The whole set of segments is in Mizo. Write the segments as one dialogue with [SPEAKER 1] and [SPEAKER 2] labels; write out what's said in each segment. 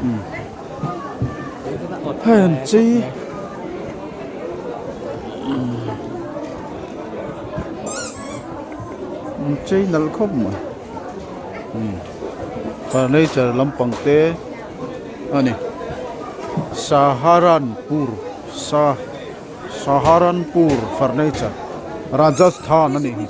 [SPEAKER 1] Hei an chei an chei nalh khawp mai furniture lampang te a ni Saharanpur sa Saharanpur furniture Rajasthan a nih hi.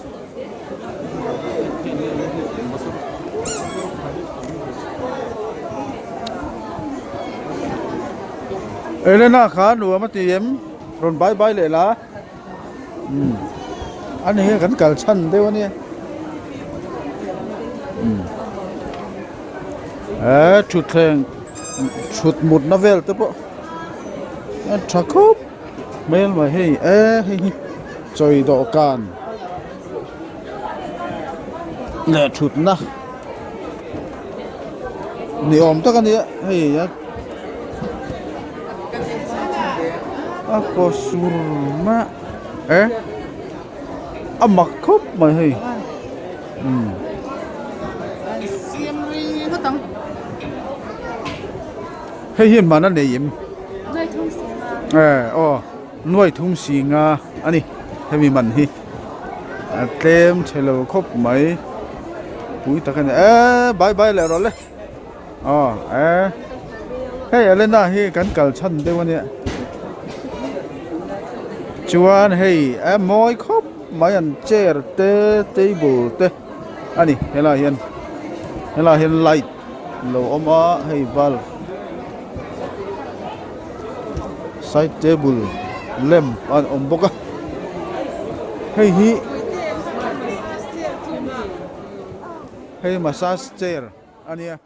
[SPEAKER 1] Elena kha nuam a ti em rawn bye bye leh la umm a ni hi kan kal chhan deuh a nia umm he thutthleng thut mutna vel te pawh a tha khawp hmel mai hei e hei hi chawi dawhkan. Leh thutna ni awm tak a nia hei a a kaw sur mah e a mak khawp mai hei umm hei hian hman a nei em e aw. Nuai thum singa a ni hemi man hi a tlem chhe lo khawp mai pui tak a ni eee bye bye leh rawh le aw e hei Elena hi kan kal chhan deuh a nia chuan hei a mawi khawp mai an chair te table te a ni helaiah hian helaiah hian light lo awm a hei bulb. Side table lamp a awm bawk a hei hi hei massage chair a nia.